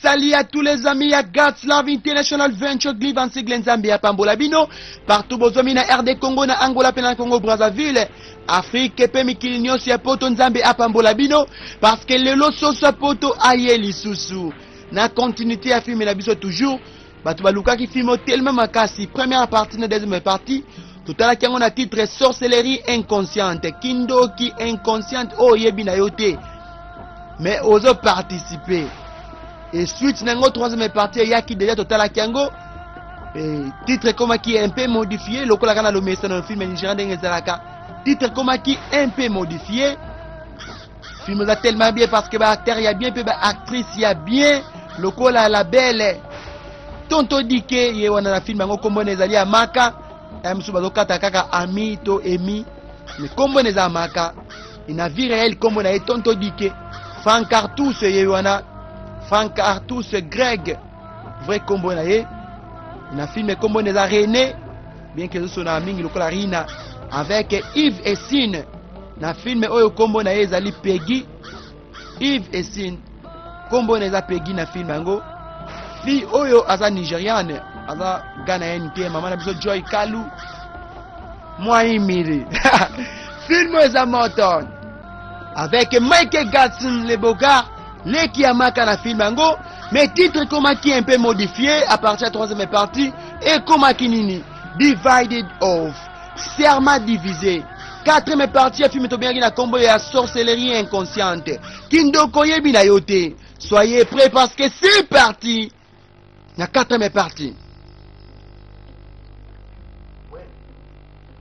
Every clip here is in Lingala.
Salut à tous les amis ya God's Love International Venture Glivan Sigle Nzambe ya pambola bino partout bozomi na RD Congo na Angola pe na Congo Brazzaville Afrique pe mikili nyonso ya poto Nzambe apambola bino parce que lelo soso ya poto aye lisusu na continuité ya film na biso toujours bato balukaki film oyo tellement makasi première partie na deuxième partie totalaki yango na titre sorcellerie inconsciente kindoki inconsciente oyo oyebi na yo te mais ozo participer et suite na yango troisième partie eyaki deja totalaki yango titre ekomaki un peu modifié lokola kaka na lomesano na film ya nigeria ndenge ezalaka titre ekomaki un peu modifié film eza tellement bien parce que baacteur ya bien mpe baactrice ya bien lokola la belle tonto dike ye wana na film yango nkombo na ezali amaka ya mosusu bazokata kaka ami to emi mais nkombo na eza amaka na vie réelle nkombo na ye tonto dike frank artus ye wana frank artus greg vrai nkombo na ye na film nkombo na eza rené bien que ezosona mingi lokola rina avec yves esine na film oyo nkombo na ye ezali peggy yves esine nkombo na eza peggy na film yango fille oyo aza nigeriane aza ghanéenne te mama na biso joy kalu mwaimiri film oyo eza moto avec mike gatson le bogar leki ya maka na film yango mais titre ekomaki un peu modifié à partir ya troisième partie ekomaki nini divided of serment divisé quatrième partie ya film tobengaki na nkombo ya sorcellerie inconsciente kindoko oyebi na yo te soyez prêts parce que c'est parti na quatrième partie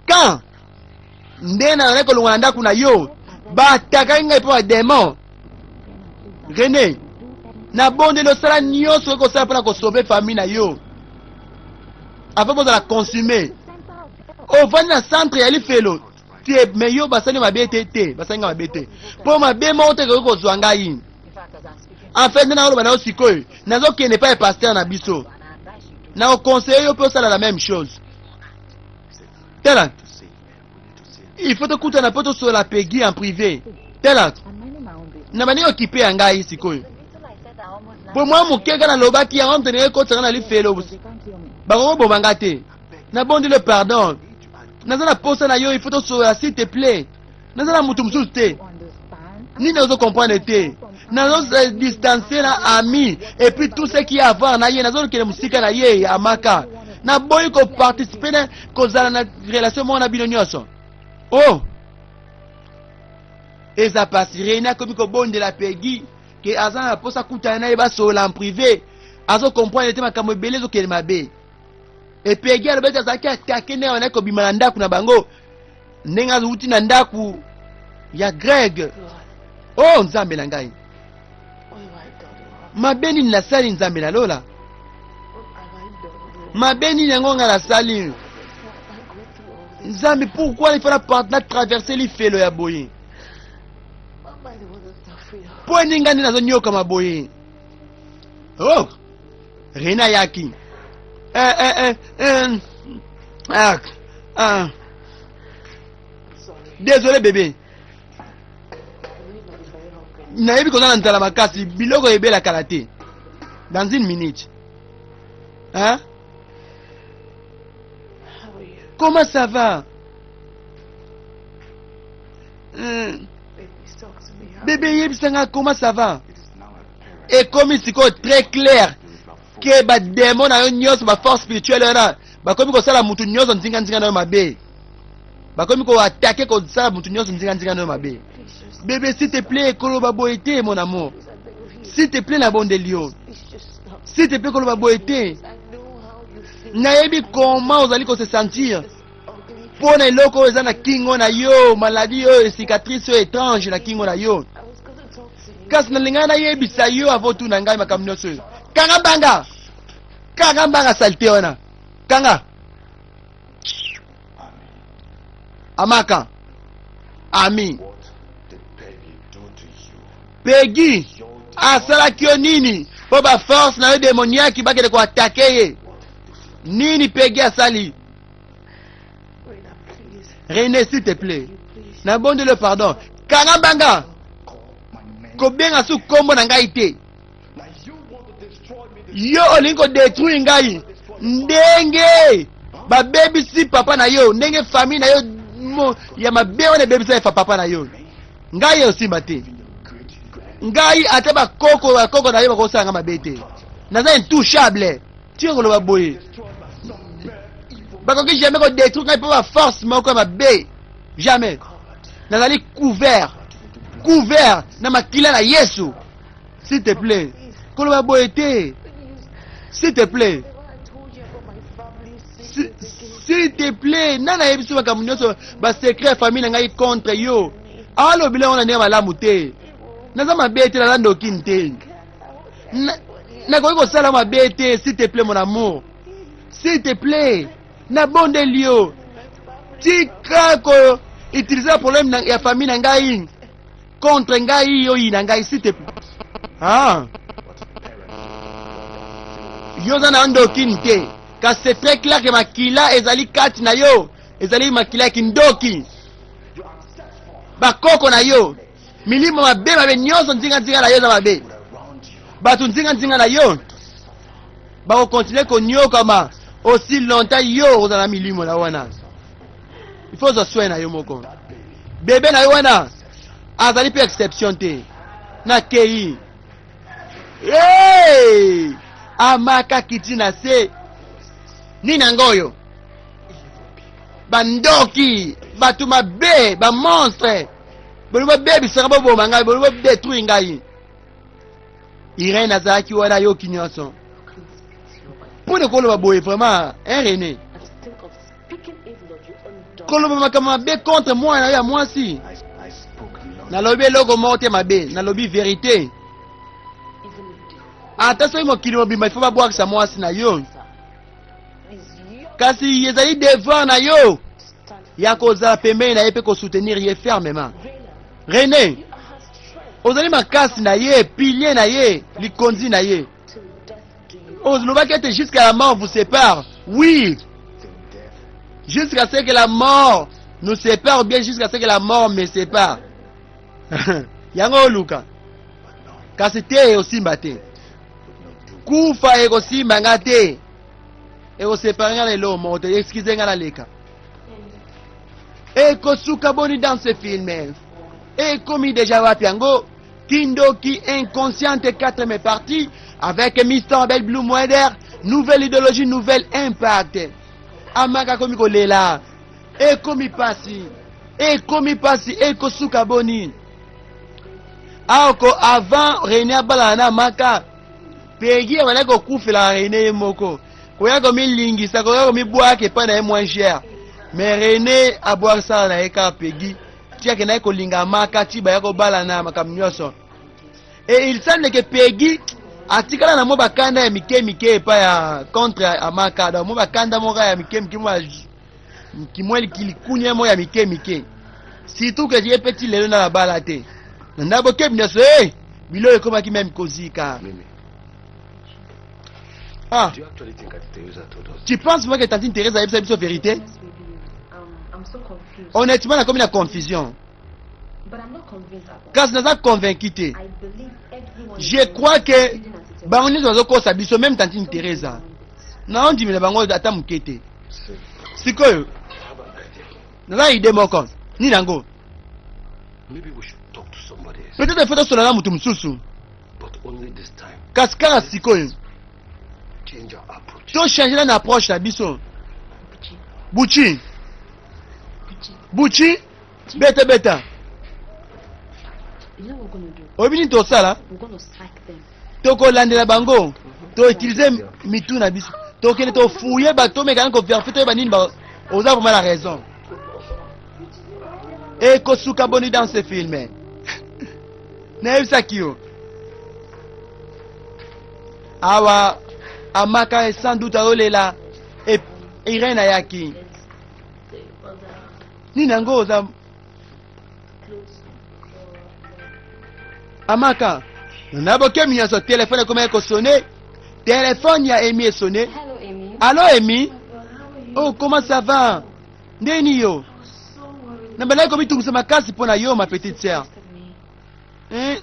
quand nde nazalaki kolongwa na ndako na yo batakaki ngai mpo ya demon René nabondeli osala nyonso okoki kosala mpona kosauve famille na yo avant bozala consume ovandi na centre ya lifelo te me yo basali mabe te te basali ngai mabe te mpo mabe moko te ekoki kozwa ngai en fait nde nakoloba na yo sikoyo nazokende epai ya pasteur na biso nakoconseille yo mpe osala la même chose tala il faut tokutana mpo tosolola pegi en privé tala na bandi okipe ya ngai sikoyo mpo mwa moke kaka nalobaki yango moto ndenge ekotisa ngai na lifelo bakokoboma ngai te nabondi le pardon naza na posa na yo il faut tosolola s'il te plaît naza na moto mosusu te nini ozo comprendre te nazo distance na ami et puis tout ce qui a à voir na ye nazokende mosika na ye amaka naboyi koparticipe na kozala na relation moko na bino nyonso oh eza pasi rene akomi kobondela pegi ke aza na mposa akutana na ye basolola en privé azo comprendre te makambo ebele ezokende mabe epegi alobi ete azalaki atake ndenge abandaki kobima na ndako na bango ndenge awuti na ndako ya greg o oh, nzambe na ngai mabe nini nasali nzambe na lola mabe nini yango ngai nasali nzambe pourquoi il faut na traverse lifelo ya boye mpo nini ngai nde nazonyokama boye oh Rena ayaki eh, eh, eh, eh, ah, ah. Désolé bébé nayebi koza na nzala makasi biloko ebela kala te dans une minute hein? Comment ça va? Bébé yebisa nga comment ça va? Ekomi sikoyo très clair ke bademo na yo nyonso baforce spirituelle wana bakomi kosala mutu nyonso nzinganzinga na yo mabe bakomi koatake kosala mutu nyonso nzinganzinga na yo mabe bebe s'il te plaît koloba boye te mon amour s'il te plaît nabondeli yo s'il te plaît koloba boye te nayebi comment ozali kose sentir mpo na eloko oyo eza na kingo na yo maladi oyo cicatrice oyo étrange na kingo na yo kasi nalingaki nayebisa yo avo tuna ngai makambo nyonso oyo kanga mbanga kanga mbanga salite wana kanga amaka ami pegi asalaki yo nini mpo baforce na yo demoniaki bakende koatake ye nini pegi asali René s'il te plaît nabondeli yo pardon kanga mbanga kobenga su kombo na ngai te. Yo olingi kodetruire ngai ndenge babebisi papa na yo, ndenge famille na yo mo, ya mabe wana ebebisa efa papa na yo. Ngai osimba te. Ngai ata bakoko bakoko na yo bakosala ngai mabe te. Naza intouchable. Tika koloba boye. Bakoki jamais kodetruire ngai mpo ba force moko ya mabe. Jamais. Nazali couvert. Couvert na makila na Yesu. S'il te plaît. Koloba boye te. S'il te plaît. S'il te plaît, nani ayebisi makambo nyonso ba secret ya famille na ngai contre yo? Alobeli yango na ndenge malamu te. Naza mabe te, naza ndokini te. Nakoki kosala mabe te, s'il te plaît mon amour. S'il te plaît, nabondeli yo. Tika ko utiliser problème ya famille na ngai contre ngai yo yina ngai s'il te plaît. Ah. Yo oza na ndokini te. Kasi c'est très clair que makila ezali kati na yo, ezali makila ya kindoki. Bakoko na yo, milimo mabe mabe nyonso nzinga nzinga na yo eza mabe. Bato nzinga nzinga na yo bakokontinue konyokama aussi longtemps yo okozala na milimo na wana. Il faut ozwa soin na yo moko. Bebe na yo wana azali mpe exception te. Nakei. Hey! Amaka kiti na se. Nini yango oyo? Bandoki, bato mabe, ba monstre. Bolingi bobebisaka boboma ngai, bolingi bodetruire ngai. Irène azalaki wana ayoki nyonso. Mpo na koloba boye vraiment, hein René? Koloba makambo mabe contre mwana na yo ya mwasi. Nalobi eloko moko te mabe, nalobi verite. Ata soki mokili mobimba ifo babwakisa mwasi na yo, kasi ezali devoir na yo ya kozala pembeni na ye mpe kosoutenir ye fermement. René, ozali makasi na ye, pilier na ye, likonzi na ye. Olobaki ete jusqu'à la mort vous sépare. Oui, jusqu'à ce que la mort nous sépare ou bien jusqu'à ce que la mort me sépare. Yango oluka. Kasi te osimba te. Kufa ekosimba nga te. Ekosepare nga na eloko moko te. Excuse nga naleka. Ekosuka boni dans ce film? Ekomi deja wapi yango? Kindoki inconsciente quatrième partie avec Mr. Abel Blue Moeder, nouvelle idéologie, nouvelle impact. Amaka komi kolela. Ekomi pasi. Ekomi pasi ekosuka boni. Aoko avant René abalana na Amaka, Peggy abandaki kokufela René ye moko. Koya komilingisa, koya komibwaka epai na ye moins cher. Mais René abwakisaka na ye kaka Peggy. Ti akendaki kolinga Amaka, ti baya kobalana makambo nyonso. Et il semble que Peggy atikala na mwa bakanda ya mike mike epai ya contre Amaka. Donc mwa bakanda moko ya mike mike mwa kimwa likunya moko ya mike mike. Surtout que ye pe ti lelo na bala te. Na ndabo kebi nyonso eh biloko ekomaki meme kozika. Ah. Do you actually think Auntie Teresa told us? Tu penses vraiment que Tantine Teresa ayebisa biso vérité? Yes, we do. I'm so confused. Honnêtement nakomi na confusion. But I'm not convinced at all. Kasi naza convaincu te. I believe everyone is Je lying, crois que including Auntie Teresa. bango nyonso bazokosa biso même Tantine Don't Teresa. believe one bit. Naondimela bango ata moke te. So, Sikoyo I have an idea. naza idée moko. Nini yango? Maybe we should talk to somebody else. Peut-être faut tosolola na moto mosusu. But only this time. Kasi kaka sikoyo Change our approach. tochange na approche na biso. Buchi, Buchi, Buchi, Buchi, beta beta. you know what we're gonna do? Oyebi nini tosala? We're gonna strike them. Tokolandela bango, toutilize mitu na biso, tokende tofuye bato, tomekana koverifie toyeba nini ba oza vraiment na raison. Ekosuka boni dans ce film? Nayebisaki yo awa Amaka sans doute azolela e Irène ayaki The other nini yango oza clothes. Amaka na bokemi nyonso telefone ekomaki kosone, telefone ya Emi esone. Hello, Amy. Allo Emi, How are you? oh comment ça va? Ndeni yo? I was so worried. Nabandaki komitungisa makasi mpo na yo ma petite sœur. Texted me. Eh?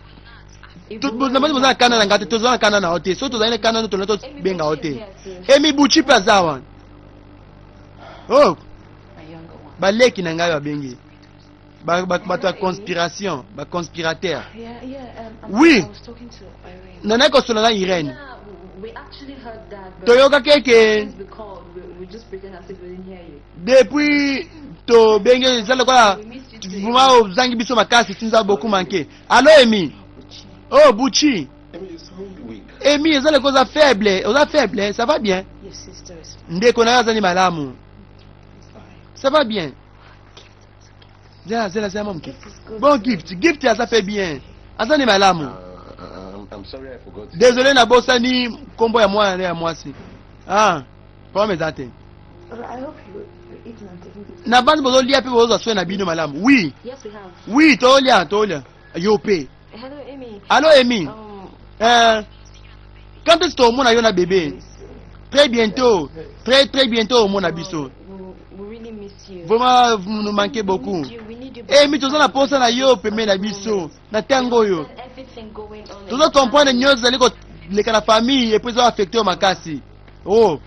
Namoni boza na kanda na ngai te, toza na kanda na yo te. Soki tozali na kanda no, tolingi tobenga yo te. Emi Buchi mpe aza wana. Oh, My younger one. baleki na ngai babengi bato ya conspiration, baconspirateur. Yeah. Oui. I was talking to Irene. Nanaki kosolola na Irene. Yeah, we actually heard that. But Toyokaki eke since we called, we just pretend as if we didn't hear you. Depuis tobenge, eza lokola We missed you too. vraiment ozangi biso makasi, tu nous as beaucoup manqué. Allo Emi. Buchi. Oh, Buchi. Amy, you sound weak. Emi, eza lokola oza faible, oza faible. Ça va bien? Your sister is Ndeko na yo azali malamu. fine. Ça va bien. Zela, zela, zela mwa moke. Gift is good. Bon, Gift, Gift aza mpe bien, azali malamu. I'm sorry I forgot. Désolé, nabosani nkombo ya mwana na ya mwasi. Ah, problème eza te. But I hope you're eating and taking good. Na bandi bozolia mpe bozozwa soin na bino malamu. Oui. Yes, we have. Oui, tolia, tolia yo mpe. Hello, Amy. Allo Emi. Quand est-ce tomona yo na bébé? Très bientôt, très très bientôt omona biso. We really miss you. Vraiment, vous nous manquez beaucoup. We need you. We need you. Emi, toza na posa na yo pembeni na biso na ntango oyo. Everything going on. Tozo comprendre nyonso ezali koleka na famille et puis ezo affecte yo makasi. Oh.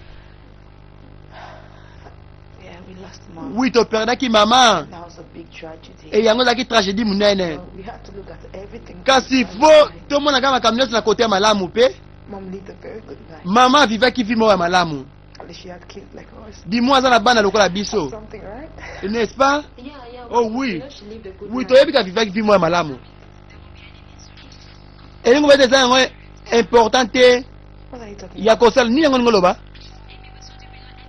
Yeah, we lost Mom. Oui, toperdaki mama. That was a big tragedy. E yango ezalaki tragédie monene. So we had to look at everything. Kasi fo tomona kaka makambo nyonso na kote ya malamu mpe. Mom lived a very good life. Mama avivaki vie moko ya malamu. At least she had kids like us. Dimoi aza na bana lokola biso. Something, right? N'est-ce pas? Yeah. Oh, We oui. know she lived a good Oui, life. toyebi ka vivaki vie moko ya malamu. Elingo bete eza yango important te. What are you talking Ya kosala nini yango? Ningo loba,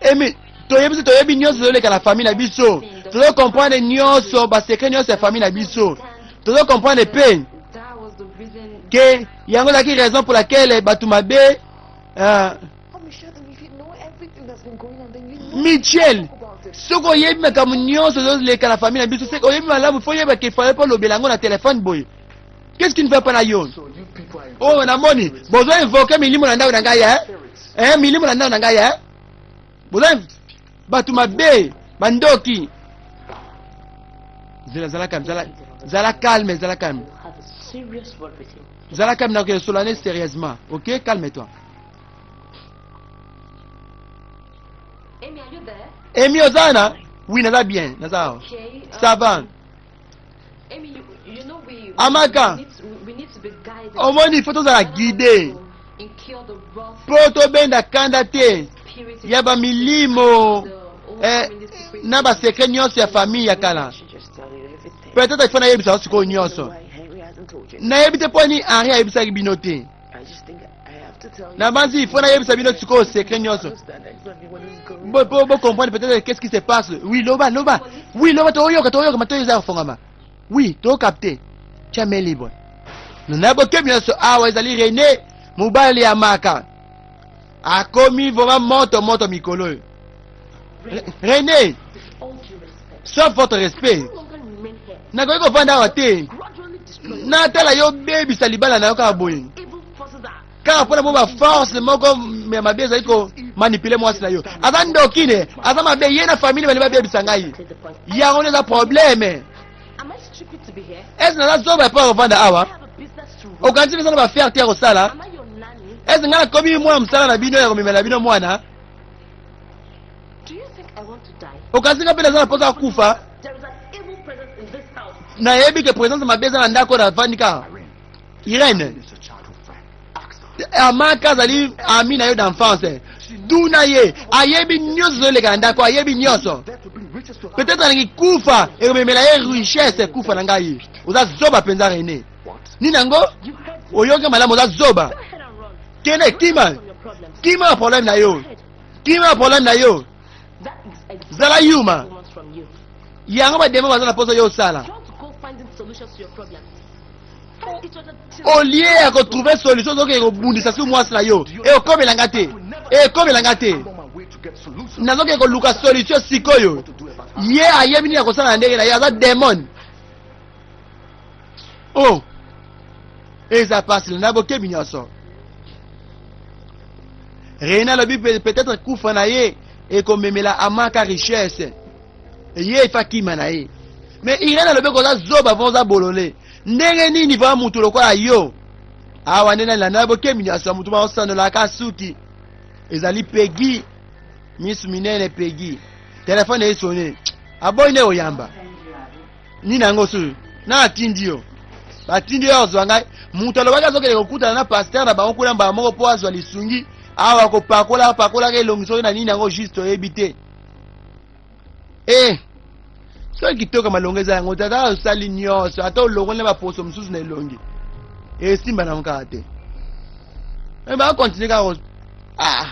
Emi, toyebi so toyebi nyonso ezoleka na famille na biso. Tozo comprendre nyonso, basecret nyonso ya famille na biso tozo comprendre mpe. That was the reason. Ke yango ezalaki raison pour laquelle bato mabe Oh, Michelle, then if you know everything that's been going on, then you know Michel, talk about it. soki oyebi makambo nyonso ezoleka na famille na biso, soki oyebi malamu, fo oyeba ke fale mpo olobela yango na telefone boye. Qu'est-ce qui ne va pas na yo? So you people are Oyo namoni bozo invoke milimo na ndako na ngai, eh? spirits. Eh, milimo na ndako na ngai, eh? Boza bato mabe, bandoki. Zela, zala calme, zala, zala calme, zala calme. We'll have a serious word with him. Zala calme, nakokende solane sérieusement. Ok, calme toi. Amy, are you there? Emi, oza na? Oui, naza bien, naza awa. Okay. Ça va. Amy, you know we Amaka. we need to be guided. Omoni, fo tozala guide Incur the wrath mpo tobenda kanda te spirit ya bamilimo, the whole eh, family secret. na basecret nyonso ya famille ya kala. I should just tell you everything. Peut-être ifo nayebisa yo sikoyo I don't know nyonso. why Henry hasn't told you. Nayebi te mpo ni Henri ayebisaki bino te. I just think I have to tell you. Na banzi ifo nayebisa bino sikoyo secret nyonso. Understand exactly what is going Bo bo bo comprendre peut-être qu'est-ce qui se passe. Oui, loba, loba. Oui, loba, toyoka, toyoka, matoyo eza kofongama. Oui, tokapte. Tia main libre. Na bokebi nyonso, awa ezali René, mobali ya Maka. Akomi vraiment moto moto mikolo oyo. René, With all due respect. sauf votre respect. No longer remain here. Nakoki kovanda awa te. Gradually destroy Natala yo bebisa libala na yo kaka boye. evil forces are Kaka mpona mo baforce moko ya mabe ezali komanipule mwasi na yo. Aza ndoki ne, aza mabe, ye na famille bali babebisa ngai. to the point. Yango nde eza problème. Am I stupid to be here? Ese naza zoba mpo ya kovanda awa? I have a business to run. Okanisi eza na bafierté ya kosala? Am I your nanny? Ese ngai nakomi mwana mosala na bino ya komemela bino mwana? Do you think I want to die? Okanisi nga mpe naza na mposa ya kufa? There is an evil presence in this house. Nayebi ke présence mabe eza na ndako oyo navandi kaka. Irene Irene is your childhood friend. Ask her. Amaka azali ami na yo d'enfance. Tuna ye, ayebi nyonso ezoleka na ndako, ayebi nyonso. Death will bring riches to her. Peut-être alingi kufa ekomemela ye richesse. Kufa na ngai, oza zoba mpenza, Rene. What? Nini yango? You heard me. Oyoki malamu, oza zoba. Go ahead and run. Kende, kima. From your problems. Kima na problème na yo. Ahead. Kima na problème na yo. That is exactly Zala yuma. what he wants from you. Yango bademo baza na mposa yo osala. Don't go finding solutions to your problems. Fight each other till Olie ya kotrouve solution, ozokende kobundisa su mwasi na yo. Ekomelanga te, ekomelanga te. I'm on my way to get solutions. Nazokende koluka solution sikoyo. What to do about her. Ye ayebi nini ya kosala na ndenge na ye, aza demon. O eza pasi na bokebi nyonso. Rene alobi peut-être kufa na ye ekomemela Amaka richesse, ye efa kima na ye. Mais Irene alobi koza zoba vo, oza bolole. Ndenge nini va mutu lokola yo? Awa nde nalanda bokemi nyonso ya motu baosanolaka suki. Ezali Peggy, misu minene Peggy. Telefone esone. Aboyi nde oyamba. Nini yango susu? Na atindi yo. Batindi yo azwa ngai. Moto alobaki azokende kokutana na pasteur na bango kuna mbala moko mpo azwa lisungi. Awa kopakola pakolaka elongi soki na nini yango juste oyebi te. Eh! Soki kitoko malonga eza yango te, ata osali nyonso, ata olongoli na baposo mosusu na elongi, esimba nango kaka te. Mais ba continuer kaka ah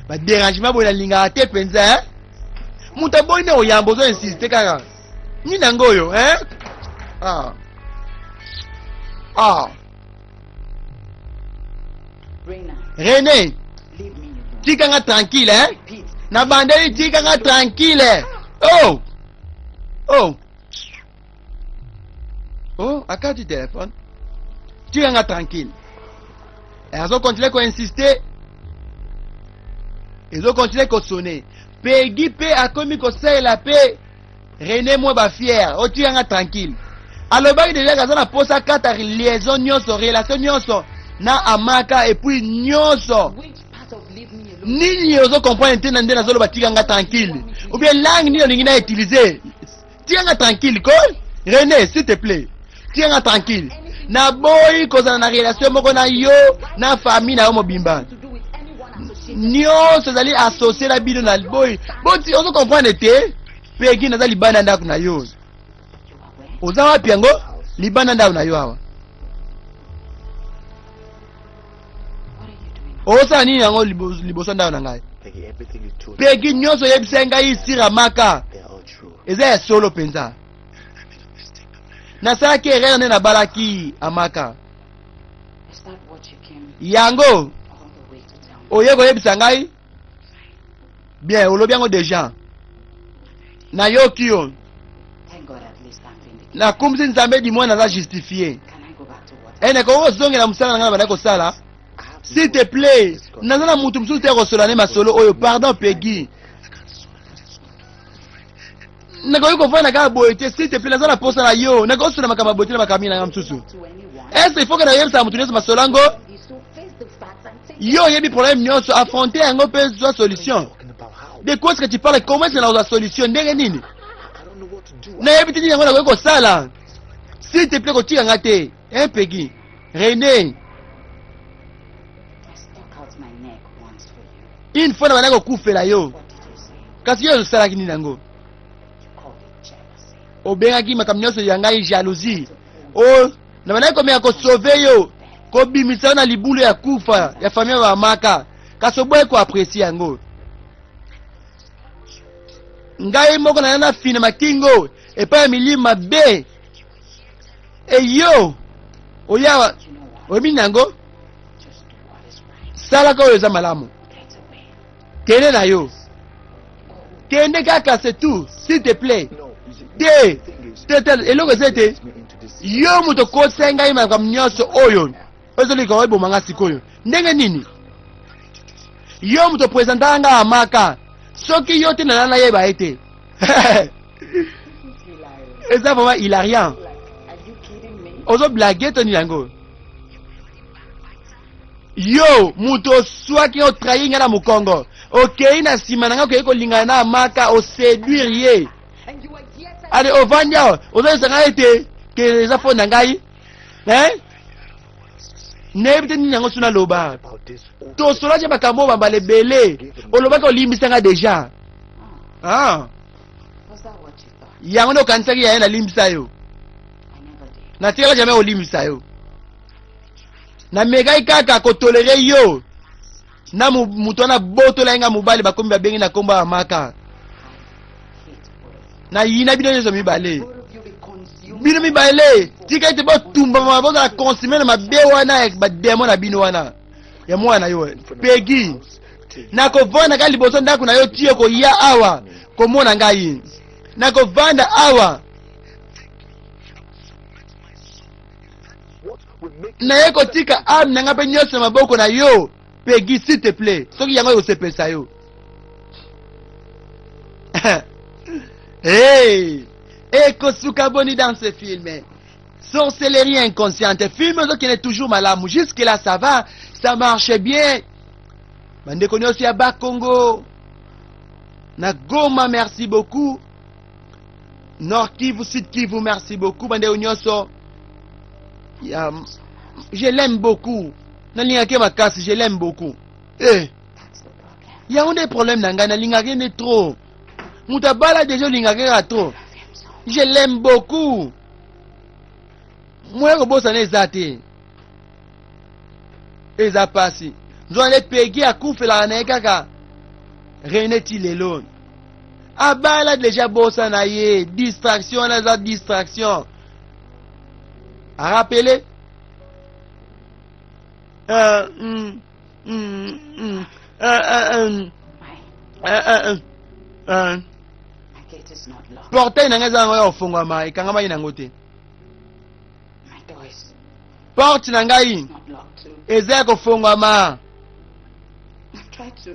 ba dérangement boye nalingaka te mpenza hein? Moto aboyi nde oyamba ozo insiste kaka nini yango oyo hein? Ah. Ah. René, tika nga tranquille hein? Na bandeli tika nga tranquille. Oh. Oh. Oh, akati téléphone. Tika nga tranquille. Et azo continuer ko insister. Ezo continuer ko sonner. Peggy pe akomi kosalela pe Rene mwa ba fier otika nga tranquille. Alobaki deja kaza na posa kata liaison nyonso, relation nyonso na Amaka et puis nyonso. Nini ozo comprendre te na nde nazoloba tika nga tranquille. Ou bien langue nini olingi na utiliser? Tika nga tranquille ko? Rene, s'il te plaît. Tika nga tranquille. Naboyi kozala na relation moko na yo na famille na yo mobimba. Nyonso ezali associé na bino na boyi. Boti ozo comprendre te? Peggy naza libanda ndako na yo. Oza wapi yango? Libanda ndako na yo awa. Osala nini yango liboso ndako na ngai? Peggy nyonso oyebisa ngai sira maka. Eza ya solo mpenza. Nasalaki erreur nde nabalaki Amaka. Yango oye koyebisa ngai? Bien, olobi yango deja. Nayoki yo. Nakumisi Nzambe di moi naza justifie. Eh, nakoki kozongela mosala na ngai na bandaki kosala. S'il te plaît, naza na mutu mosusu te ya kosolola ne masolo oyo. Pardon Peggy. Nakoki kofanda kaka boye te, s'il te plaît, naza na posa na yo. Nakoki kosolola makambo ya boye te na makambo na ngai mosusu. Est-ce il faut que nayebisaka moto nyonso masolo yango? Yo oyebi problème nyonso, affronter yango mpe zwa solution. De quoi est-ce que tu parles? Comment est-ce que nakozwa solution? Ndenge nini? Nayebi te nini yango nakoki kosala. S'il te plaît, kotika nga te. Hein, Peggy? René. Une fois na bandaki kokufela yo. Kasi yo osalaki nini yango? Obengaki makambo nyonso ya ngai jalousie. O, na bandaki komeka kosauve yo, kobimisa yo na libulu ya kufa ya famille ya bamaka, kasi oboyi koapresie yango. Ngai moko naya na fina makingo epai ya milimo mabe. Eyo oya oyebi nini yango? Salaka oyo eza malamu. Kende na yo. Kende kaka c'est tout, s'il te plaît. Te, te, te, eloko eza ete yo moto okotisa ngai makambo nyonso oyo ozolika oyeboma nga sikoyo ndenge nini? Yo moto opresentaka nga Amaka, soki yo te nana nayeba ye te. Eza vraiment hilariant. Ozo blague to nini yango? Yo moto oswaki otrahi nga na mokongo, okei na nsima na nga okei kolingana na Amaka, oseduire ye. Ale ovandi awa ozoyebisa ngai ete ke eza fo na ngai hein? Nayebi te nini yango so naloba. Tosolaki makambo oyo bambala ebele, olobaki olimbisa nga deja. Ah. Yango nde okanisaki yaya nalimbisa yo? Natikala jamais olimbisa yo. Namekaki kaka kotolere yo na moto wana botola ye nga mobali, bakomi babengi na kombo ya Maka. Nayina bino nyonso mibale, bino mibale tika ete botumbama, bozala consume na mabe wana ya bademo na bino wana ya mwana na yo Peggy. Nakovanda kaka liboso ndako na yo ti okoya awa komona ngai. Nakovanda awa naye kotika ame na ngai mpe nyonso na maboko na yo Peggy, s'il te plaît, soki yango ekosepelisa yo. Hey, ekosuka boni dans ce film? Sorcellerie inconsciente, film ozokende toujours malamu, jusque là ça va, ça marche bien. Bandeko nyonso ya Bakongo na Goma, merci beaucoup. Nord Kivu, Sud Kivu, merci beaucoup. Bandeko nyonso ya, je l'aime beaucoup, nalingaki makasi, je l'aime beaucoup. Eh, That's the problem. yango nde problème na ngai, nalingaki nde trop. Moto abala deja, olingaki kaka trop. Love him so. Je l'aime beaucoup, moya kobosana eza te, eza pasi. Nzoka nde Pegi akufelaka na ye kaka Rene ti lelo. Abala deja, bosana ye. Distraction wana eza distraction. Arapele My, my gate is not locked. Portail na ngai eza yango ya kofongwama, ekangamaki nango te. My door is Porte na ngai not locked too. eza ya kofongwama. I tried to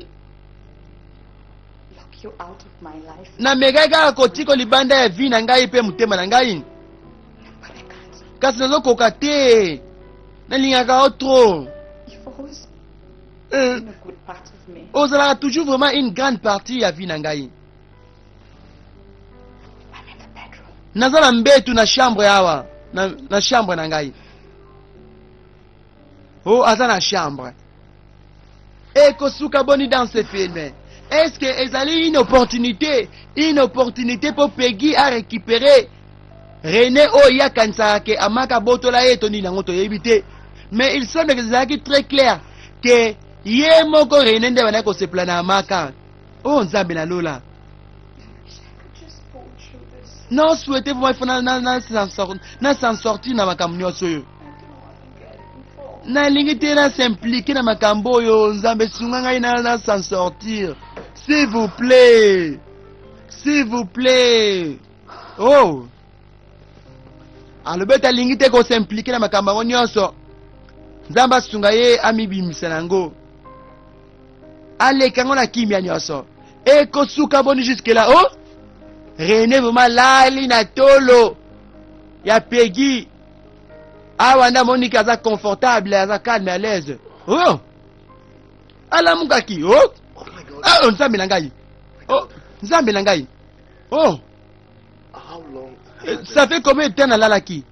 lock you out of my life, Namekaki kaka kotika libanda ya vie na ngai mpe motema na ngai, but I can't. kasi nazokoka te, nalingaka yo trop. You've always been a good part of me. Ozalaka toujours vraiment une grande partie ya vie na ngai. I'm in the bedroom. Naza na mbetu na chambre awa, na chambre na ngai. O aza na chambre. Ekosuka boni dans ce film? Est ce que ezali une opportunité mpo Pegi a récupérer René oyo ye akanisaka ke amaka abotola ye to nini? Yango toyebi te, mais il semble que ezalaki très clair ke ye moko René nde bandaki kosepela na Amaka. Oyo Nzambe na lola. I wish I could just pull through this. Non, souhaite vraiment, il faut na s'en sortir na makambo nyonso oyo. I don't want to get involved. Nalingi te na s'impliquer na makambo oyo. Nzambe, sunga ngai na s'en sortir, s'il vous plaît, s'il vous plaît. Oh, alobi ete alingi te kos'impliquer na makambo yango nyonso. Nzambe asunga ye, amibimisa na yango, aleka yango na kimia nyonso. Ekosuka boni jusque là? Oh, René vraiment lali na tolo ya Pegi awa nde amoniki aza confortable, aza calme, à l'aise. Oh, alamukaki. Oh. Oh my God. Ah, oh, Nzambe na ngai! Oh, Nzambe na ngai! Oh. How long have I been? Ça fait combien de temps nalalaki?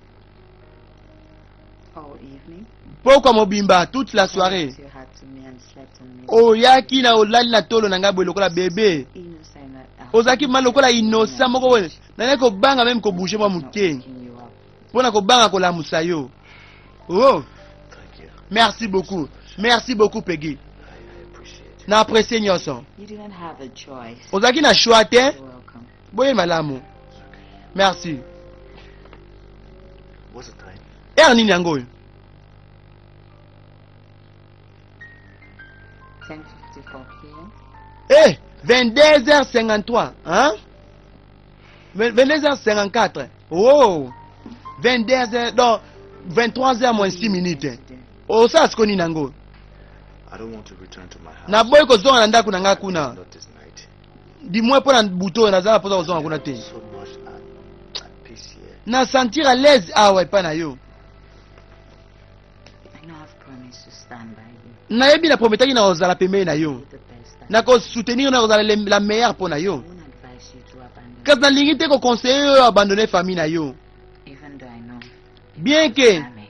All evening. Pokwa mobimba, toute la soirée. You had to me and slept on me. Oyaki na olali na tolo na ngai boye lokola bebe. Innocent that Ozalaki ma lokola innocent moko boye. Nalaki kobanga même kobouger mwa moke Waking you up. mpona kobanga kolamusa yo. Oh. Thank you. Merci beaucoup, merci beaucoup, Pegi. I appreciate it. Na apprécie nyonso. You didn't have a choice. Ozalaki na choix te. You're welcome. Boye malamu, merci. What's the time? Heure nini yango oyo? 10:54 p.m. Eh, 22h53, hein, 22h54. Oh, 22h, donc 23h moins 6 minutes. Osala siko nini yango? I don't want to return to my house. Naboyi kozonga na ndako na ngai kuna. Not this night. Du moins mpo na butu oyo, naza na mposa kozonga kuna te. So much at peace here. Na sentir à l'aise awa epai na yo. I know I've promised to stand by you. Nayebi na prometaki na kozala pembeni na yo, Do the best I na kosoutenir, na kozala la meilleure mpo na yo. I won't advise you to abandon. Kasi nalingi te koconseiller oyo abandonner famille na yo. Even though I know Bien que I may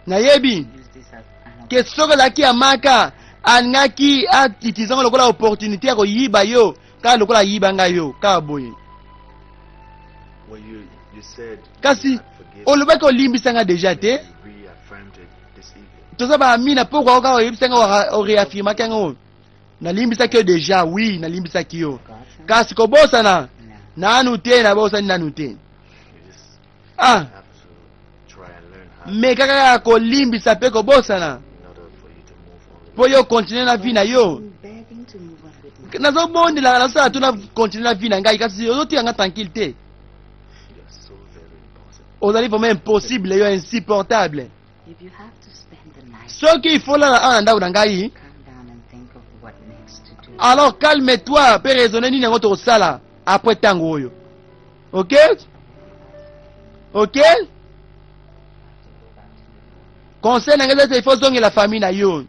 nayebi use this as an ke soki azalaki Amaka, alingaki autiliser yango lokola opportunité ya koyiba yo, kaka lokola ayiba ngai yo kaka boye. Well, you said you Kasi had forgiven. olobaki olimbisa nga deja te. You reaffirmed it this evening. Toza baami na pokwa kaka oyebisa nga, oreaffirmaki yango. Nalimbisaki yo deja, oui, nalimbisaki yo. Forgotten. Kasi kobosana, No. nanu te, nabosani nanu te. You just Ah, have to try and learn how meka kaka kolimbisa mpe kobosana in order for you to move on with mpo yo continue na vie na yo. I'm begging to move on with my Nazobondelaka, nazosala to na continue na vie na ngai, kasi ozotika nga tranquille te. You're so very impossible. Ozali vraiment impossible, yo insupportable. If you have to spend the night, Soki il faut lala awa na ndako na ngai, calm down and think of what next to do. alors calme toi mpe raisonne nini yango tokosala après ntango oyo. Ok. Conseil na ngai eza ete il faut ozongela famille na yo.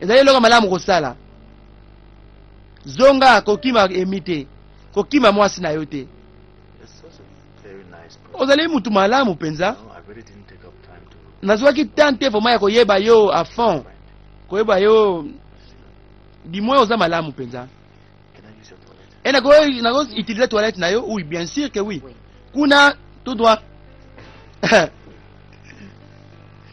Ezali eloko malamu kosala. Zonga, kokima emi te, kokima mwasi na yo te. You're such a very nice person. Ozali mutu malamu mpenza. No, I really didn't take up time to Nazwaki temps te vraiment ya koyeba yo à fond, friend. koyeba yo du moins oza malamu mpenza. Can I use your toilet? E nako nako utiliser toilette na yo? Oui, bien sûr que oui. Oui. Kuna tout droit.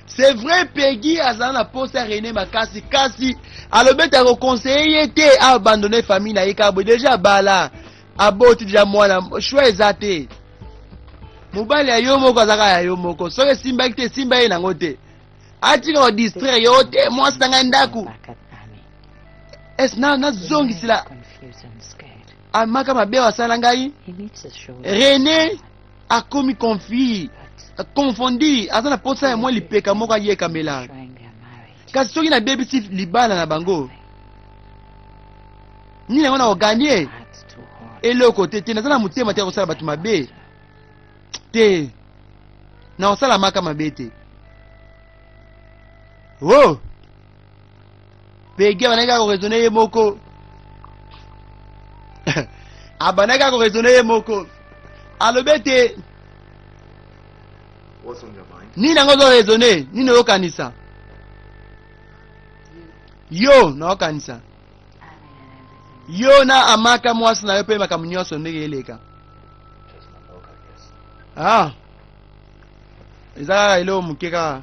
C'est vrai, Peggy azala na posa ya René makasi, kasi alobi ete akoconseille ye te aabandonne famille na ye kaka boye. Deja abala, aboti deja mwana, choix eza te. Mobali ya yo moko azaka ya yo moko, soki esimbaki te, esimba ye nango te. Atika kodistraire yo te, mwasi na ngai ndako Back at Annie. ese na Rene is nazongisela confused and scared. amaka mabe oyo asala ngai. He needs to show René akomi confus, but confondi, aza na posa ya mwa lipeka moko ayekamela. destroying their marriage. Kasi soki nabebisi libala na bango, nini yango na koganye? Heart's too hard. Eloko te. Te, naza na motema te ya kosala bato mabe te, na kosala maka mabe te. O Pegi abandaki kaka koraisonne ye moko, abandaki kaka koraisonne ye moko, alobi ete What's on your mind? Nini yango ozoraisonne? Nini oyokanisa yo? Naokanisa Annie and everything. yo na Amaka mwasi na yo mpe makambo nyonso ndenge eleka. Just my luck, I guess. Ah, eza kaka eloko moke kaka.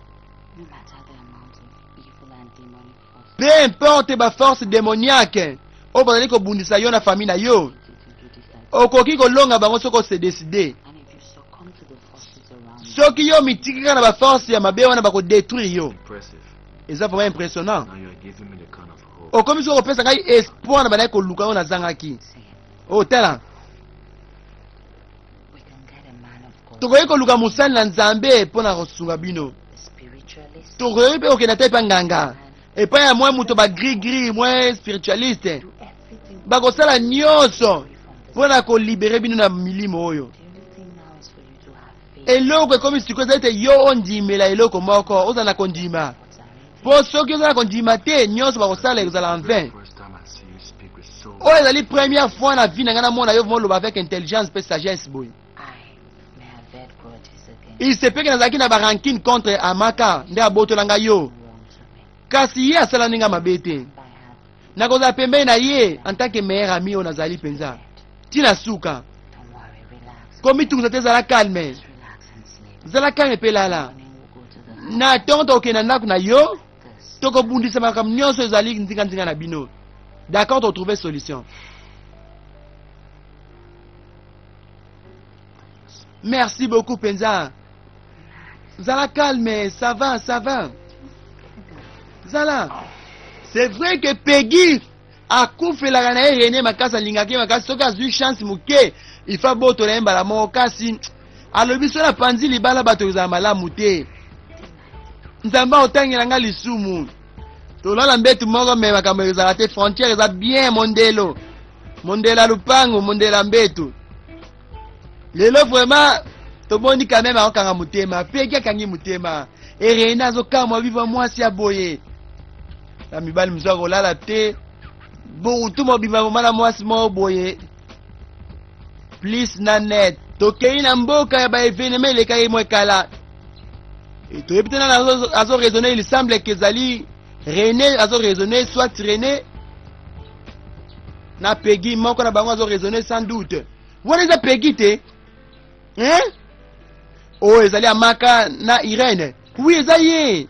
No matter the amount of evil and demonic forces Peu importe baforce démoniaque oyo bazali kobundisa yo na famille na yo, you to do decide. Okoki kolonga bango soki ose décide. And if you succumb to the forces around you, Soki yo mitiki kaka na baforce ya mabe wana, bakodétruire yo. Impressive. Eza vraiment impressionnant. Now you are giving me the kind of hope. Okomi soki kopesa ngai espoir na bandaki koluka oyo nazangaki. see, Oyo tala, we can get a man of God, tokoki koluka mosali na Nzambe mpo na kosunga bino. a spiritualist, Tokoki mpe kokenda te epai nganga, epai ya mwa moto bagrigri, mwa spiritualiste. Do everything Bakosala nyonso free from this. mpo na kolibere bino na milimo oyo. The only thing now is for you to have faith. Eloko ekomi sikoyo eza ete yo ondimela eloko moko, ozala na kondima. What's arranged? Mpo soki oza na kondima te, nyonso bakosala ekozala en vain. First time I see you speak with so Oyo ezali première fois na vie na ngai namona yo vraiment oloba avec intelligence mpe sagesse boye. I may have had grudges against Il se peut que nazalaki na barancune contre Amaka nde abotola ngai yo, wrong to me. kasi ye asala ndenge mabe te. I have Nakozala pembeni na ye en tant que meilleur ami oyo nazali mpenza ntina suka. Don't worry, relax. Komitungisa te, ezala calme. Just relax and sleep. Zala calme mpe lala. Morning we'll go to the house. Na ntongo tokokende na ndako na yo, This. tokobundisa makambo nyonso ezali nzinganzinga na bino. D'accord, totrouve solution. Merci beaucoup mpenza. Zala calme, ça va, ça va. Zala, c'est vrai que Peggy akufelaka na ye Rene makasi, alingaki ye makasi. Soki azwi chance moke, ifa abotola ye mbala moko, kasi alobi so napanzi libala, bato ekozala malamu te, Nzambe akotangela nga lisumu. Tolala mbetu moko me makambo ezala te, frontière eza bien, mondelo, mondelo ya lupango, mondelo ya mbetu. Lelo vraiment tomoni quand même akokanga motema. Peki akangi motema e Rene azokamwa viva mwasi ya boye na mibali mosusu akolala te butu mobimba moma na mwasi moko boye. Plus na net, tokei na mboka ya baévénement elekaki mwa kala. E toyebi te nani azo raisonner. Il semble que ezali René azo raisonner, soit René na Pegi, moko na bango azo raisonner sans doute. Wana eza Pegi te, hein? Oyo ezali Amaka na Irene. Oui, eza ye.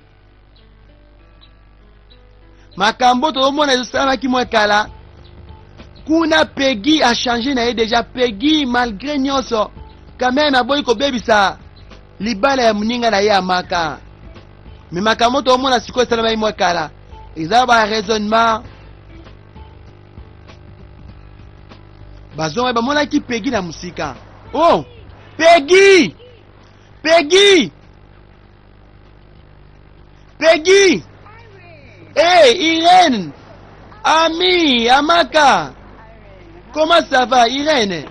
Makambo tozomona ezosalamaki mwa kala kuna. Pegi achange na ye déjà. Pegi, malgré nyonso, quand même aboyi kobebisa libala ya moninga na ye Amaka. Me makambo tozomona sikoyo esalamaki mwa kala, eza ba raisonnement. Bazonga, bamonaki Pegi na mosika. Oh, Pegi, Pegi, Pegi! Hey, Irène! Ami, Amaka! Comment ça va, Irène?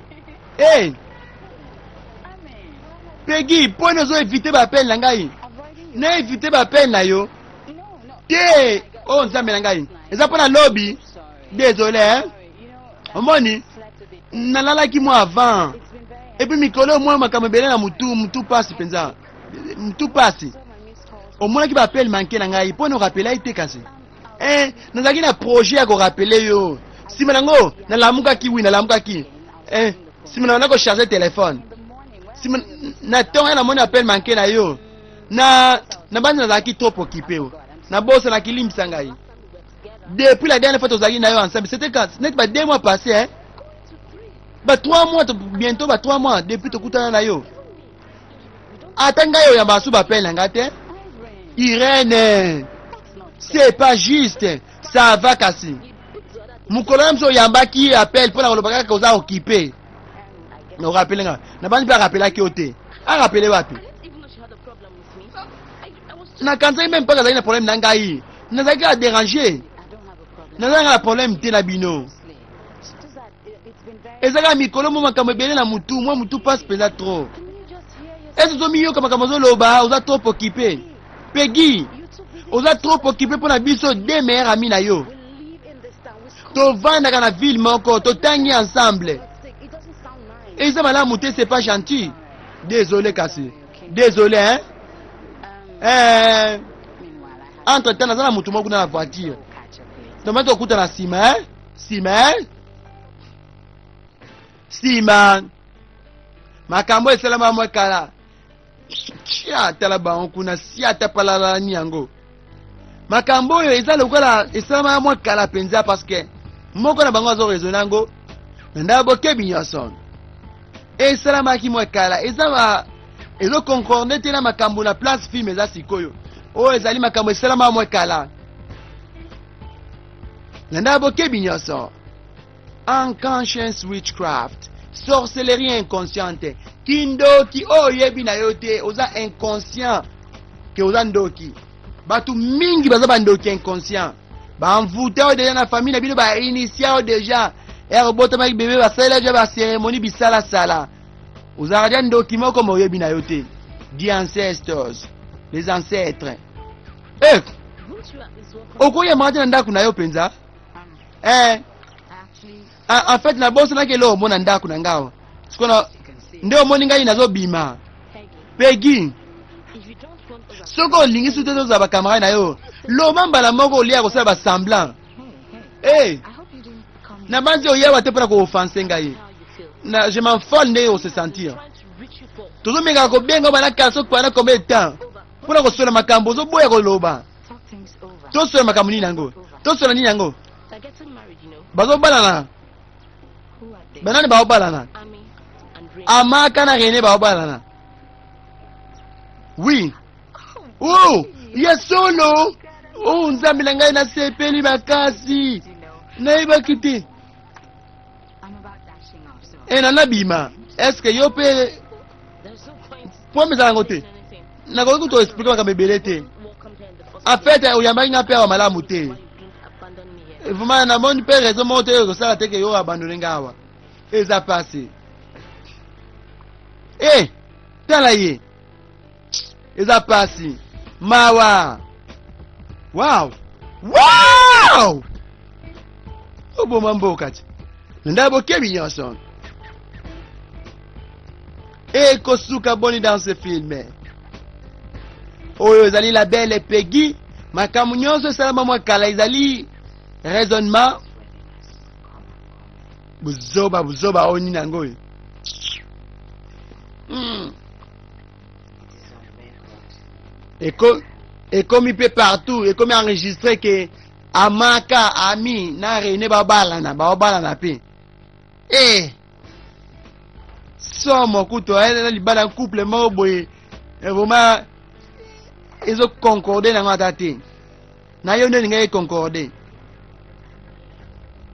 Hey! Peggy, mpo ozo éviter ba appel na ngai? Na évite baappel na yo te. Oyo Nzambe na ngai, eza mpo na lobi. Désolé, hein? Omoni, nalalaki mwa avant, et puis mikolo mwa makambo ebele na mutu, mutu pasi mpenza, mutu pasi. Omonaki baappel manqué na ngai mpo na orappeler ye te. Kasi nazalaki na projet ya korappeler yo. Nsima nango nalamukaki, oui, nalamukaki. Nsima na kocharger téléphone, nsima na ntongo ya namoni appel manqué na yo. Na bandi nazalaki trop occupé o nabosanaki. Limbisa ngai. Depuis la dernière fois tozalaki na yo ensemble, c'était quand? Neti ba 2 mois passé, hein? Ba 3 mois, bientôt ba 3 mois depuis tokutana na yo. Ata ngai oyamba asu baappel na ngai te. Irene, c'est pas juste. Ça va. Kasi mokolo na biso oyambaki appel mpo na koloba kaka oza occupé na orappeler nga. Nabandi mpe arappelaki yo te. Arappeler wapi? Nakanisaki même mpaka azalaki na problème na ngai. Nazalaki kaka déranger. Nazalaka na problème te na bino. Eza kaka mikolo mo makambo ebele na mutu, mwa mutu passe mpenza trop. Ese ozomiyoka makambo ozoloba? Oza trop occupé, Pegi. Oza trop occupé mpo na biso deux meilleurs amis na yo. Tovandaka na ville moko, totangi ensemble. Eza malamu te, c'est pas gentil. Désolé kasi, désolé, hein? Entre temps naza na motu moko kuna na voiture. Tomai tokuta na nsima, hein? Nsima, hein? Nsima makambo esalama mwa kala. Tia, tala bango kuna. Si ata palalani yango, makambo oyo eza lokola esalama mwa kala mpenza, parce que moko na bango azoraisonner yango na ndako. Bokebi nyonso esalamaki mwa kala, eza ba ezoconcorde te na makambo na place film eza sikoyo. Oyo ezali makambo esalama mwa kala na ndako. Bokebi nyonso. Unconscious witchcraft, sorcellerie inconsciente, kindoki oyo oyebi na yo te. Oza inconscient ke oza ndoki. Bato mingi baza bandoki inconscient. Bamvuta oyo déjà na famille na bino, bainitier oyo déjà ere obotamaki bebe, basalela déjà bacérémonie, bisalasala. Ozalaka déjà ndoki moko, ma oyebi na yo te. The ancestors, les ancêtres. Okoyambaka te na ndako na yo mpenza. En fait, nabosanaki eloko omona ndako na ngai awa. Sikoyo nde omoni ngai nazobima. Pegi, soki olingi su te tozala bacamarade na yo, loba mbala moko. Olia kosala basemblant. Nabanzi oyawa te mpona kooffenser ngai. Na je m'enfole ndenge ose sentir. Tozomekaka kobenga bana kala soki pendant combien de temps mpona kosola makambo, ozoboya koloba. Tosola makambo nini yango? Tosola nini yango? Bazobalana. Banani baobalana? Amaka na Rene baobalana. Oui, oh, ya solo? Oh, Nzambe na ngai, nasepeli makasi. Nayebaki te. Nana bima. Est-ce yo mpe po ezala yango te? Nakoki kutu expliquer makambo ebele te. En fait, oyambaki nga mpe awa malamu te. Vraiment, namoni mpe raison moko te oyo ekosala te ke yo abandonner nga awa. Eza pasi. Tala ye, eza pasi, mawa. Wow, oboma mboka ti nda. Bokebi nyonso. Ekosuka boni dans ce film oyo? Ezali la belle Pegi. Makambo nyonso esalama mwa kala, ezali raisonnement. Buzoba, buzoba oyo nini yango oyo? Ekomi mpe partout, ekomi enregistré ke Amaka, Ami na Rene babalana, baobalana mpe. Somo kutu na libala, couple moko boye vraiment ezoconcorde nango ata te. Na yo nde olingaki econcorde?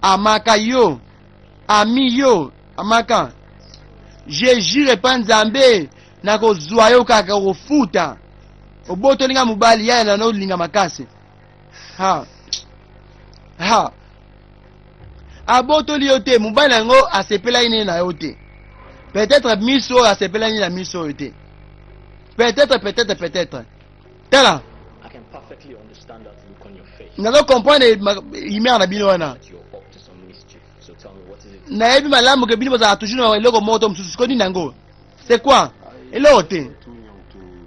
Amaka yo, Ami yo, Amaka, je jure pa Nzambe, nakozwa yo kaka kofuta. Obotolinga mobali yaya na olinga makasi. Ha ha, abotoli yo te. Mobali yango asepelaki nini na yo te? Peut-être miso oyo asepelaki na miso oyo te. Peut-être, peut-être, peut-être. Tala, nazo comprendre humeur na bino wana. Nayebi malamu ke bino bozalaka toujours na eloko moko to mosusu. Sikoyo nini yango? C'est quoi? Eloko te.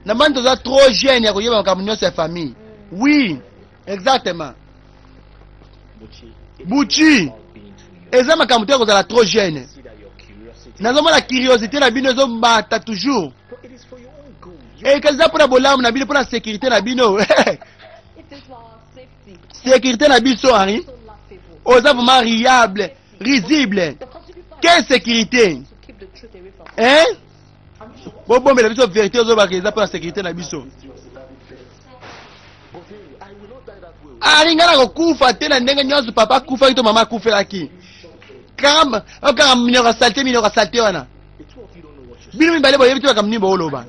Namani toza trop jeune ya koyeba makambo nyonso ya famille. Oui, exactement. Buchi, eza makambo te ya kozala trop jeune. Nazomona curiosité na bino ezomata toujours. Eka eza mpona bolamu na bino, mpona sécurité na bino. Sécurité na biso, Henri. Oza vraiment riable, risible. Quelle sécurité? Hein? Bobombela biso vérité, ozobaka eza mpona sécurité na biso. Henri, ngai nakokufa te na ndenge nyonso papa akufaki to mama akufelaki. Kaka okanga minoko ya saleté, minoko ya saleté wana. Bino mibale boyebi te makambo nini booloba.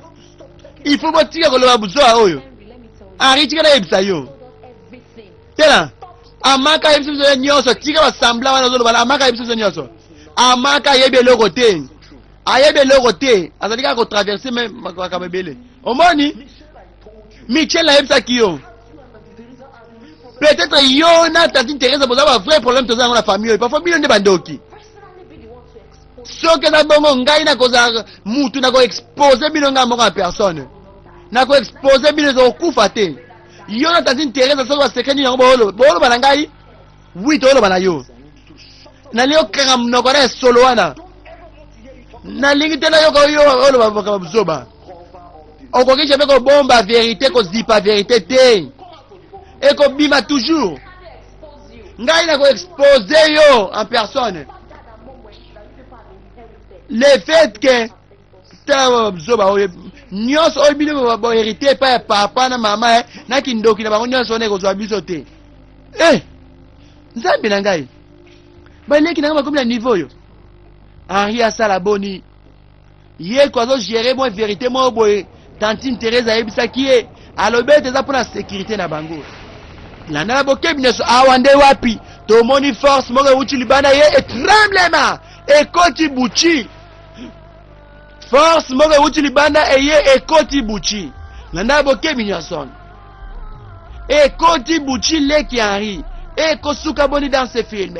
Il faut botika koloba buzoa oyo. Henri, tika nayebisa yo. Tela, Amaka ayebisi biso nyonso, tika basambla wana ozoloba. Amaka ayebisi biso nyonso. Amaka ayebi eloko te. Ayebi eloko te. Azali kaka kotraverse me makambo ebele. Omoni? Michel, ayebisaki yo. Peut-être yo na tantine Thérèse boza ba vrai problème toza yango na famille oyo. Parfois bino nde bandoki. Soki eza bongo, ngai nakozala mutu nakoexpose bino ngai moko ya personne. Nakoexpose bino, ezokokufa te. Yo na tantine Thérèse, soki basecret nini yango booloba na ngai, oui, tooloba na yo. Nalingi okanga monoko na esolo wana. Nalingi te nayoka oyo oloba makambo buzoba. Okoki jamais kobomba vérité, kozipa vérité te, ekobima toujours. Ngai nakoexpose yo en personne. Le fait que tala zoba oyo nyonso oyo bino bohérité epai ya papa na mama, na kindoki na bango nyonso wana ekozwa biso te. Eh, Nzambe na ngai, baleki na ngai bakomi na niveau oyo. Henri asala boni? Ye ko azogérer mwa vérité moko boye. Tantine Thérèse ayebisaki ye, alobi ete eza mpona sécurité na bango. Landa na bokebi nyonso. Awa nde wapi tomoni force moko ewuti libanda ye etremblema ekoti Buchi. Force moko ewuti libanda eye ekoti Buchi. Landa na bokebi nyonso, ekoti Buchi, leki Henri. Ekosuka boni dans ce film?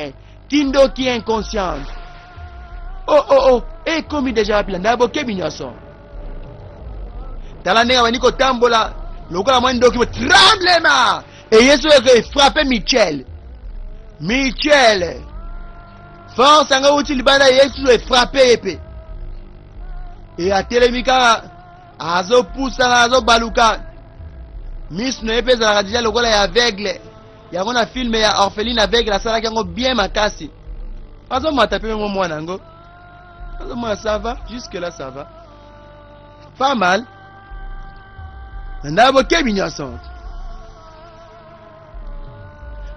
Kindoki inconsciente. Oh oh oh, ekomi deja wapi? Landa na bokebi nyonso. Tala ndenge abandi kotambola lokola mwa ndoki. Tremblema eye soki efrappe Michel. Michel, force yango euti libanda, ye susu efrappe ye mpe e atelemi kaka, azopusana, azobaluka. Miso na ye mpe ezalaka deja lokola ya aveugle. Yango na film ya Orpheline aveugle asalaki yango bien makasi. Azomata mpe mo mwana yango azomona. Ça va, jusque là ça va pas mal. Na bokebi nyonso,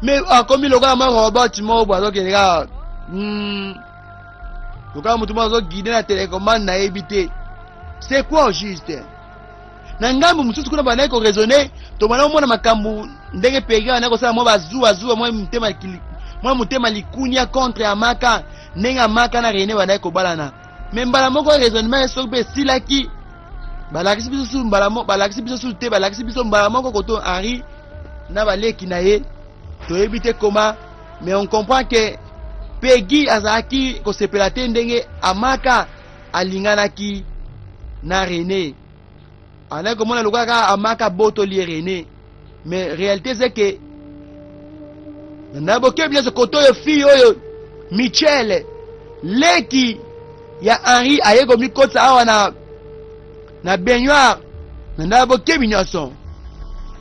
mais akomi lokola mwa robot moko boye, azokende kaka lokola motu moko azoguide na télécommande. Nayebi te c'est quoi au juste. Na ngambo mosusu kuna bandaki koraisonner, tobanda komona makambo ndenge Pegi bandaki kosala mwa bazuwazuwa, mwa motema likunia contre Amaka, ndenge Amaka na Rene bandaki kobalana. Mais mbala moko raisonnement soki mpe esilaki, balakisi biso su mbala balakisi biso su te, balakisi biso mbala moko koto Henri na baleki na ye. Toyebi te koma, mais on comprend que Pegi azalaki kosepela te ndenge Amaka alinganaki na René. Andaki komona lokola kaka Amaka abotoli ye René, mais réalité c'est que na bokebi nyonso, koto oyo fille oyo Michel, leki ya Henri, aye komikotisa awa na baignoire. Na ndala bokebi nyonso,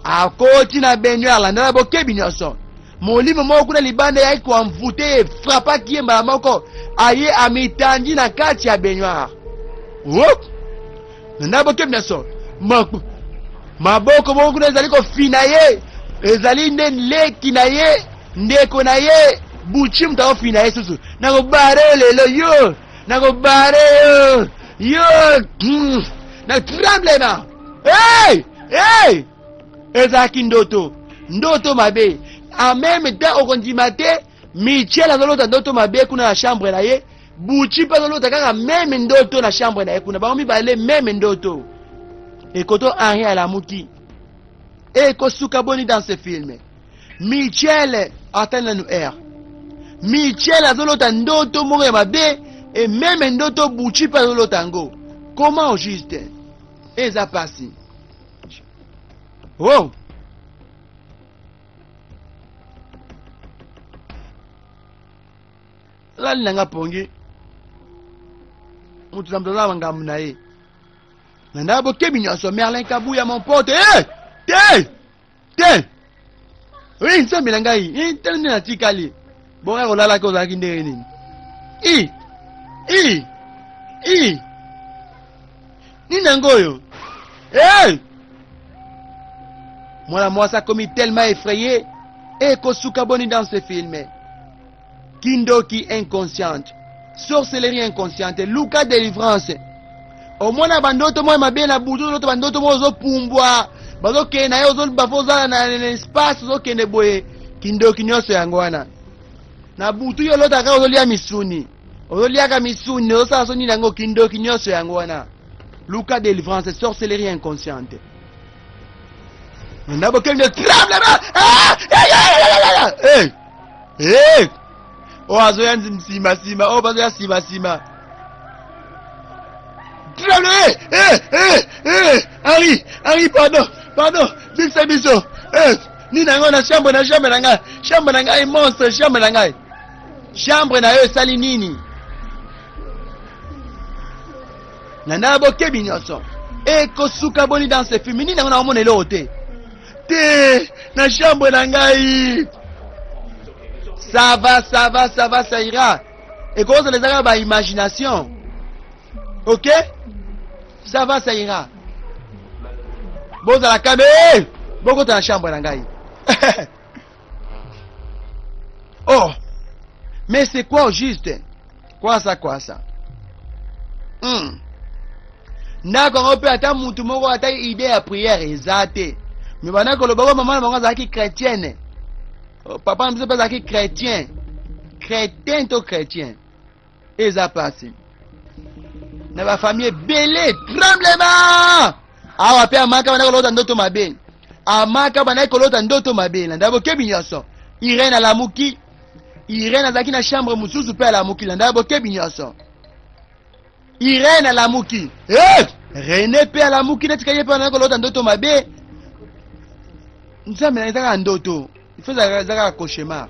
akoti na baignoire. Landala bokebi nyonso, molimo moko kuna libanda eyaki koenvoûter ye, frappaki ye mbala moko, aye amitandi na kati ya baignoire. Wop! Na ndala bokebi nyonso, maboko moko kuna ezali kofina ye. Ezali nde leki na ye, ndeko na ye Buchi, moto akofina ye susu. Nakobare yo lelo, yo nakobare yo, yo na tremblema. Hey! Hey! Ezalaki ndoto, ndoto mabe. En même temps, okondima te, Michel azolota ndoto mabe kuna na chambre na ye. Buchi mpe azolota kaka même ndoto na chambre na ye kuna. Bango mibale même ndoto. Ekoto Henri alamuki. Ekosuka boni dans ce film? Michel atali nanu air. Michel azolota ndoto moko ya mabe et meme ndoto Buchi mpe azolota yango. Comment au juste? Eza pasi. Oh! Lali na nga pongi. Mutu na mutu aza na makambo na ye. Na na bokebi nyonso Merlin Kabuya mon pote. Eh! Te! Te! Oui, nzambe na ngai. Eh, tala nde natikali. Bonga kolalaki ozalaki ndenge nini? I! I! I! Nini yango oyo? Eh! Mwana mwasi akomi tellement effrayé. Ekosuka boni dans ce film? Kindoki inconsciente, sorcellerie inconsciente, luka delivrance. Omona bandoto moko ya mabe na butu, ozolota bandoto moko ozopumbwa, bazokende na ye, ozoloba ozala na espace, ozokende boye. Kindoki nyonso yango wana. Na butu yo olotaka kaka ozolia misuni, ozoliaka misuni, ozosala so nini yango, kindoki nyonso yango wana. Luka delivrance, sorcellerie inconsciente. Na bokende tremble, ah! Eh! Eh! Oyo azoya nsima nsima, oyo bazoya nsima nsima. Tremble! Eh! Eh! Eh! Henri, Henri, pardon, pardon, bikisa biso. Eh! Nini yango na chambre, na chambre na ngai, chambre na ngai monstre, chambre na ngai. Chambre na yo esali nini? Na na bokebi nyonso. Ekosuka boni dans ce film? Nini yango na omona eloko te? Te, na chambre na ngai. Ça va, ça va, ça va, ça ira. Ekozala ezaka ba imagination. Ok? Ça va, ça ira. Bozala kame, hey! Bokota na chambre na ngai. Oh! Mais c'est quoi au juste? Quoi ça, quoi ça? Ndako yango mpe ata mutu moko ata idée ya prière eza te. Mais banda koloba ko mama na bango azalaki chrétienne. Papa na biso mpe azalaki chrétien. Chrétien to chrétien. Eza pasi. Na ba famille ebele tremblement. Awa mpe amaka banda kolota ndoto mabe. Amaka banda kolota ndoto mabe. Na ndako kebi nyonso. Irène alamuki. Irène azalaki na chambre mosusu mpe alamuki. Na ndako bokebi nyonso. Irène alamuki. Eh! René mpe alamuki neti ye mpe azalaki kolota ndoto mabe. Nzambe na eza kaka ndoto. Il faut eza kaka cauchemar.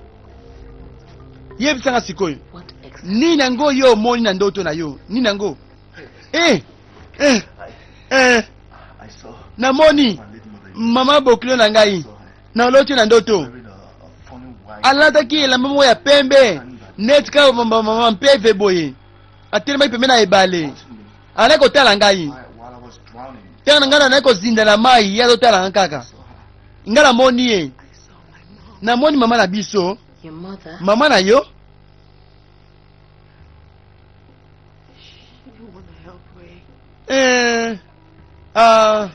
Yebisanga sikoyo. Nini yango yo omoni na ndoto na yo? Nini yango? Eh! Eh! Eh! Namoni mama bokilo na ngai. Naloti na ndoto. Alataki elamba moko ya pembe neti kaka mama mpeve boye. Atelemaki pembeni na ebale. Azalaki kotala ngai. Ntango na ngai nazalaki kozinda na mai, ye azotala ngai kaka. Ngai namoni ye. Namoni mama na biso. Mama na yo. Eh, ah.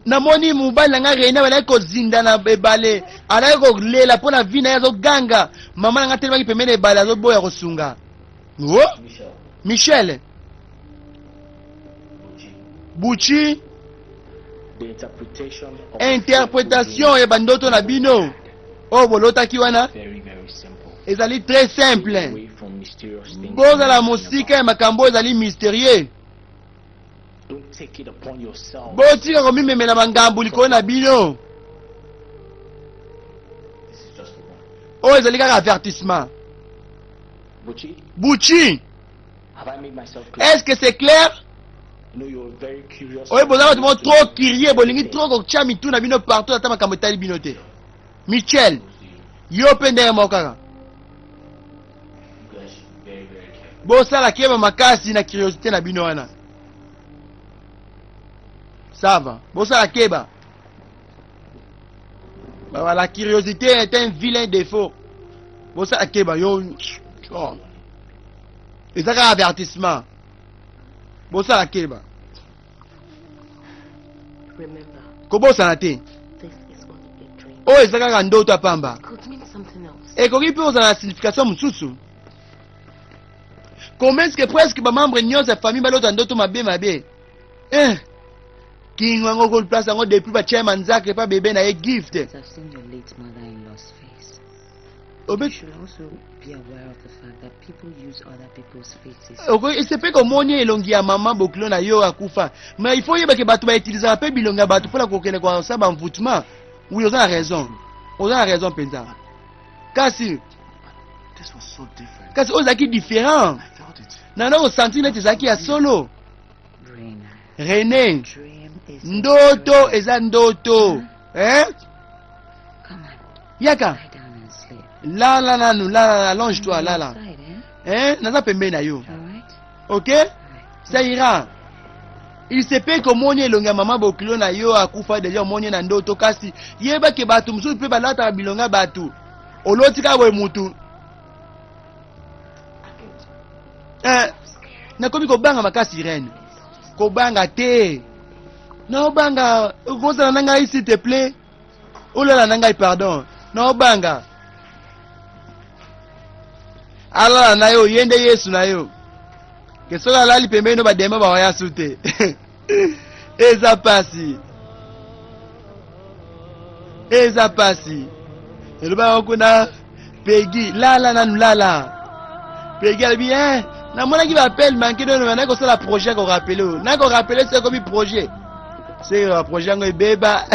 Namoni mobali na ngai Rene abandaki kozinda na ebale, azalaki kolela mpo na vi na ye, azoganga. Mama na ngai atelemaki pembeni na ebale, azoboya kosunga. Oh? Michel Buchi, interpretation ya bandoto na bino oyo bolotaki wana ezali très simple. Bozala mosika ya makambo oyo ezali mysterieux. Botika komimemela bangambo likolo na bino. Oyo ezali kaka avertissement. Buchi, est-ce que c'est clair? Oyo boza bato moko trop curieux, bolingi trop kotia mitu na bino partout, ata makambo etali bino te. Michel, yo mpe ndenge moko kaka. Bosala keba makasi na curiosité na bino wana. Ça va. Bosala keba. La curiosité est un vilain défaut. Bosala keba yo. Oh. Eza kaka avertissement. Bosala keba. Kobosana te. Oyo eza kaka ndoto ya pamba. Ekoki mpe kozala na signification mosusu. Comment est-ce que presque ba membre nyonso ya famille balota ndoto mabe mabe? Eh. Kingo yango ko place yango depuis ba tia manzaka epa bebe na ye gift. I've seen your late mother-in-law's face. Obe You should also be aware of the fact that people use other people's faces. Oko komoni elongi ya mama bokilo na yo akufa. Mais il faut yeba ke bato ba utilisaka pe bilongi ya bato mpona kokende kosala ba envoûtement. Oui, oza na raison. Oza na raison mpenza. Kasi This was so different. kasi oyo ezalaki différent. I felt it. Nana osentir neti ezalaki ya solo. Rena, René, dream is a ndoto dream. eza ndoto. Eh? Come on, Yaka. lie down and sleep. Lala nanu, lala, allonge-toi, I'm lala. outside, eh? Eh? Naza pembeni na yo. All right? Ok? All right. Ça ira. Il se peut komoni elongi ya mama bokilo na yo akufa deja omoni ye na ndoto kasi yeba ke bato mosusu mpe balataka bilongi ya bato oloti kaka boye mutu eh, nakomi kobanga makasi Irene kobanga te naobanga okozala na ngai s'il te plaît olala na ngai pardon naobanga alala na yo ye nde yesu na yo ke soki alali pembeni no badema bawaya su te eza pasi eza pasi elobaka kuna Peggy lala nanu lala Peggy alobi eh, namonaki baappel manke nono naki kosala projet korapele oyo naki korapele soki ekomi projet soki projet yango ebeba.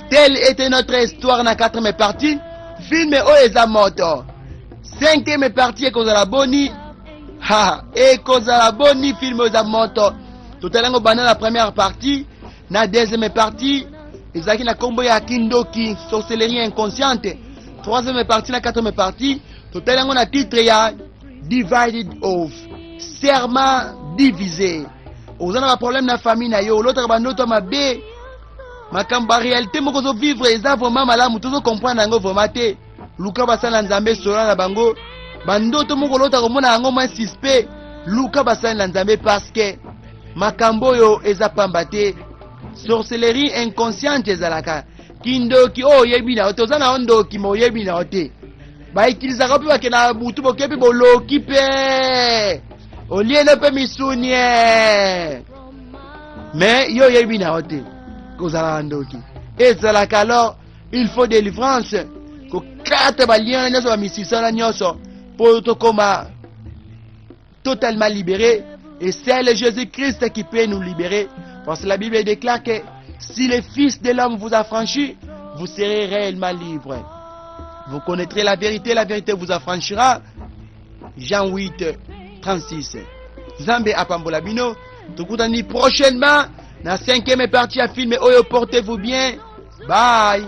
Telle était notre histoire na quatrième partie. Film oyo eza moto. Cinquième partie ekozala boni? Ha, ekozala boni? Film oyo eza moto. Totala yango banda na première partie na deuxième partie ezalaki na nkombo ya kindoki, sorcellerie inconsciente. Troisième partie na quatrième partie totali yango na titre ya divided of serment divisé. Oza na baproblème na famille na yo, olotaka bandoto ya mabe, makambo ba réalité moko ozovivre eza vraiment malamu tozocomprendre yango vraiment te. Luka basali na Nzambe, sola na bango. Bandoto moko olotaka komona yango mwa suspect, luka basali na Nzambe parce que makambo oyo eza pamba te. Sorcellerie inconsciente ezalaka kindoki oyo oyebi na yo te, oza na yo ndoki ma oyebi na yo te. Bautilisaka mpe bakenda na butu boke mpe boloki mpe oliene mpe misuni mais yo oyebi na yo te kozala na ndoki ezalaka. Alors il faut délivrance, kokata balien wana nyonso, bamisisa wana nyonso mpo tokóma totalement libéré. Et c'est le Jésus-Christ qui peut nous libérer, parce que la Bible déclare que si le Fils de l'homme vous affranchit, vous serez réellement libre. Vous connaîtrez la vérité, la vérité vous affranchira. Jean 8, 36. Nzambe apambola bino. Tokutani prochainement na cinquième partie ya film oyo. Portez-vous bien, bye.